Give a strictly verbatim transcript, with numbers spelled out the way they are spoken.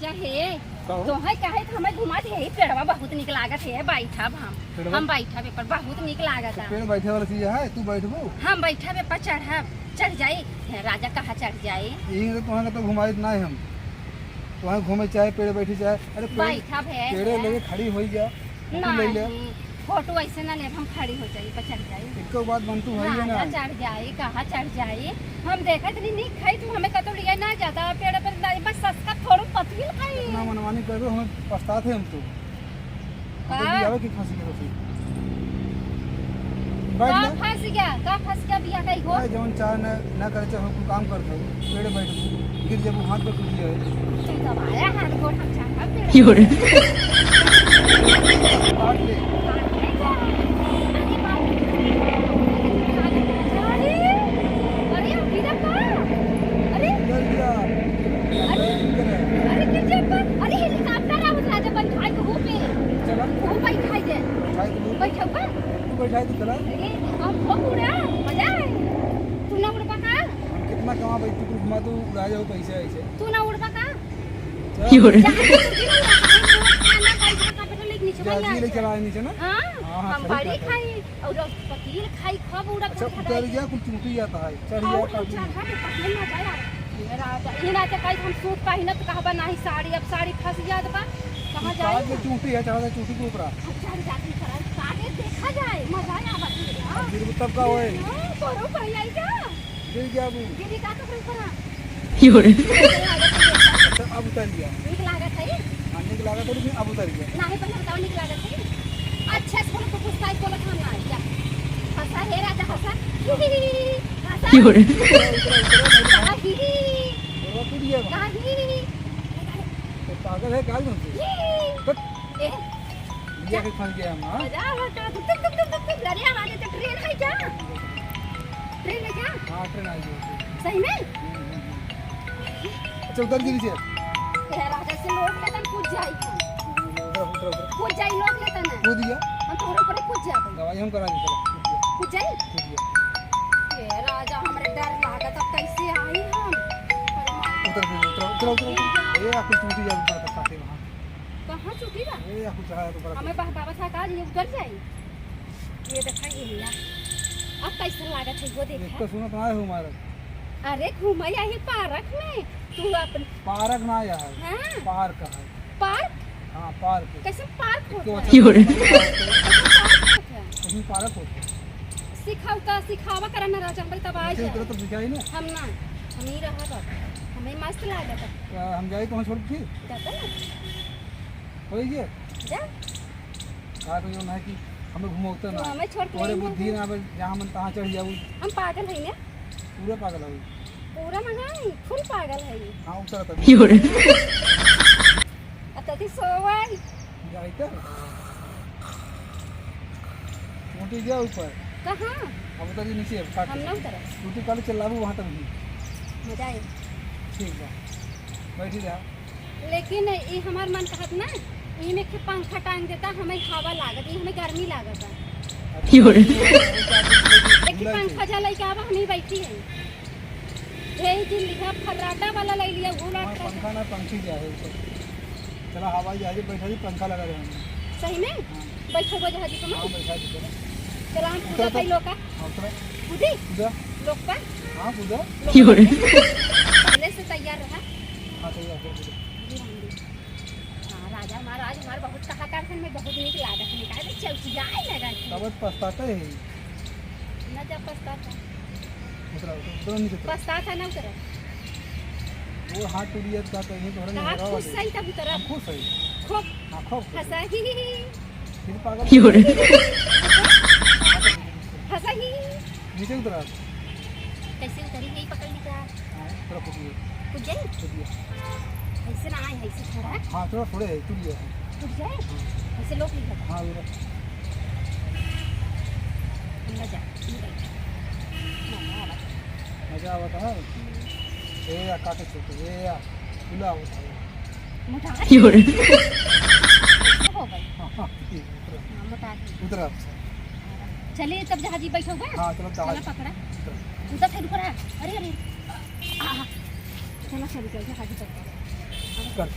हे, कहो। तोहइ कहे तो हमें घुमा दे, हे पेड़वा बहुत निक लागत है, बैठब हम। पेड़वा? हम बैठब ए पर, बहुत निक लागत तो है। पेड़ बैठे वाला चीज है, तू बैठबू? हम बैठब ए पर, चढ़ब, चढ़ जाई। हे राजा, कहाँ चढ़ जाई? यही तो तोहके तो घुमाई ना हम। तोहके घूमे चाहे, पेड़ बैठे चाहे, अरे पेड़, बैठब है, पेड़े है। लगे खड़ी होई जा। नहीं, फोटो ऐसे ना लेब, हम खड़ी हो जाई, पर चढ़ जाई। एको बात बनतू है ये ना। राजा चढ़ जाई, कहाँ चढ़ जाई? हम देखत नहीं, नहीं खाई, तू हमें कतौ लिया ना जाता, पेड़ पर ना, बस सस्ता थोड़ू पतील खाई। इतना मनमानी कर दो, हमें पछतात है हम तो। का? हम तो बियाह की फांसी के रोटी। बैठ का ले। फंस गया? का फंस गया बिया का इगो? अरे, जवन चाह न, न करे चाहे, कोई काम कर दो, पेड़ बैठ, गिर जब हाथ पर टूट जाए। तुम दबाया हाथ गोड़ हम चाहता पेड़। क्यों रे? काट ले। काट ले जा। अरे बाप रे। अरे, अरे, गिरा का? अरे। डर गया। अरे, अरे, गिर जाए पर। अरे, helicopter आवत राजा, बैठाई के हो पे। चला। हो बैठाई दे। बैठाई के हो। बैठाऊ का? तू बैठाई तो चला। ए, हम खूब उड़ा, मजा आए। तू ना उड़बा का? हम कितना कमा भाई, तू घुमा, तू उड़ा जाओ पैसे ऐसे। तू ना उड़बा का? चल। क्यों रे? जहाँ तू दिन उड़ा, हम लोग खाना खाई, खाना खाई, लेके नीचे जल्दी बैठ ले जाए। चला नीचे ना। हाँ, हाँ, हाँ, हम सही बात है। खाई, और पतील खाई, खूब उड़ा अच्छा, खाई। उतर गया, कुल चूटी जाता है, चढ़ और गया हम काफी। चढ़ा के पतील ना जाए यार। ये राजा, ये ना तो कहीं हम सूट पहिनत कहबा नाही साड़ी, अब साड़ी फंस जात बा, कहाँ जाई? काहे के चूटी है, चढ़ा के चूटी के ऊपर। हम चढ़ जाती चढ़ा, काहे देखा जाए, मजा आवा। अब गिरबू तब का होए? हाँ, तोरो पड़ जाई का? गिर गया वो। गिरी का तो ऊपर आ। क्यों रे? अच्छा, अब उतर गया। नीक लागत है? हाँ, नीक लागत है, लेकिन अब उतर गया। नाही, पहले बताओ, नीक लागत है? अच्छा से बोलो, तो गुस्सा ही बोलत हम ना, जा। हंसा, हे राजा, हंसा। हंसा। क्यों रे? उतरा, उतरा, उतरा, उतरा। कहा ही। बोलवा कूद गया बा। कहा ही। तो पागल है, काल में से। ही। बस। ए। लिया के फंस गया हम, हाँ? मजा आ रहा था। दुक, दुक, दुक, दुक, दुक, दुक। अरे, हमारे तो ट्रेन है क्या? ट्रेन है क्या? हाँ, ट्रेन आई है। सही में? हम्म, हम्म, हम्म। अच्छा, उतर गिरी से। ए, राजा से लोग लेतन कूद जाई। उतरा, उतरा, उतरा। कूद जाई, लोग लेतन। कूद गया। हम तोहरे ऊपर कूद जाबे। दवाई हम करा दी, चलो, कूद गया। कूद जाई? कूद गया। ए, राजा, हमरे डर लागत, अब कैसे आई हम? अरे माँ। उतर, उतर, उतर, उतर, उतर। ए, आ, कुछ टूटी जाए, ऊपर तक काटे वहाँ। कहाँ चुकी बा? ए, या कुछ आया तो बड़ा हमें कुछ। बहकावत है का, ये उतर जाई? ये देखा, ये लिया। अब कैसन लागत है, वो देखा। एक तो सुनत ना हो हमारा। अरे, घूमे आई पार्क में, तू अपन पार्क ना आया है, हाँ। पार्क है। पार्क? हाँ, पार्क। कैसन पार्क एक होता तो है? अच्छा क्यों रे? कैसन पार्क होता है? उसमें पार्क होता है। सिखाओ तो, सिखावा करा ना राजा, हम तब आ नीचे जाए। उतरो तो दिखाई ना। हम ना, हम ही रहा बाबा, हमें मस्त लागत है। क्या हम जाए तो वहाँ छोड़ के? जाता ना। होई गया? जा। का तो यो ना कि हमें घुमावते तू ना। हमें छोड़ के तोरे नहीं बुद्धि जाना। ना बस जहाँ मन तहाँ चढ़ जाऊ। हम पागल है ना? पूरा पागल है। पूरा ना है, full पागल है ये। हाँ, उतर तब। यो रे। अब तती सोवई। जाई तो। उठी गया ऊपर। कहाँ? अब उतर नीचे, अब हम ना उतरब। टूटी काली चिल्लाबू वहाँ तक भी। मजा आए। ठीक बा। बैठी जा। लेकिन ई हमार मन कहत ना, ई में के पंखा टांग देता, हमें हवा लागत, ई हमें गर्मी लागत बा। यो रे। एक ठे पंखा जा लइके आवा, हम ही बैठी है। यही दिन लिखा फर्राटा वाला ले लिया, वो हमार लटका पंखा ना, पंखी जा है ऊपर। चला हवाई जहाज में बैठा जी, पंखा लगा रहे हैं। सही में? हाँ। बैठो वो जहाज में? हाँ, बैठा जी, चला। चला, हम उतरा कूदा तो। पहले का। हाँ, उतरा। कूदी? कूदा। लोग पर? हाँ, कूदा। लोग पर। पहले से तैयार रहा। हाँ, तैयार, तैयार, तैयार। अरे राम जी। हाँ, राजा महाराज हमारे बहुत कहा करथन, मैं बहुत नीक लागत है, काहे से चौकियाए लगा थे। तब पछताते हैं। ना जब पछताता। उतरा, उतरा, उतरा नीचे उतरा। पछताता ना उतरा। वो हाथ टूट गया तो का कहीं तोहरा कहा नहीं खुश लगा है तब उतरा। हम खुश है। खूब। हाँ, खूब खुश है। हंसा ही। फिर पागल। क्यों रे? हंसा ही। नीचे उतरा। कैसे उतरी? यही पकड़ ली का? हाँ, थोड़ा कूदिए। कूद जाई? कूदिए। ऐसे ना आए, ऐसे थोड़ा। हाँ, थोड़ा थोड़े है, कूदिए। कूद जाए? हाँ। ऐसे लोग नहीं करते। हाँ, उधर। अंदर जा, अंदर जा। मजा आवत। मजा आवत है? हम्म। ए, या काटे छोटे, ए, या खुला होता है। मोटा क्यों रे? हो गई। हाँ, हाँ, ठीक है, उतरा। हाँ, मोटा गई। उतरा। चलिए, तब जहाजी बैठो बा। हाँ, चलो, जहाज। चलो, पकड़ा। उतरा। उधर से रुको रहा। अरे, अरे। आ, आ। चलो, चलो, चलो, जहाजी पकड़ा। कर।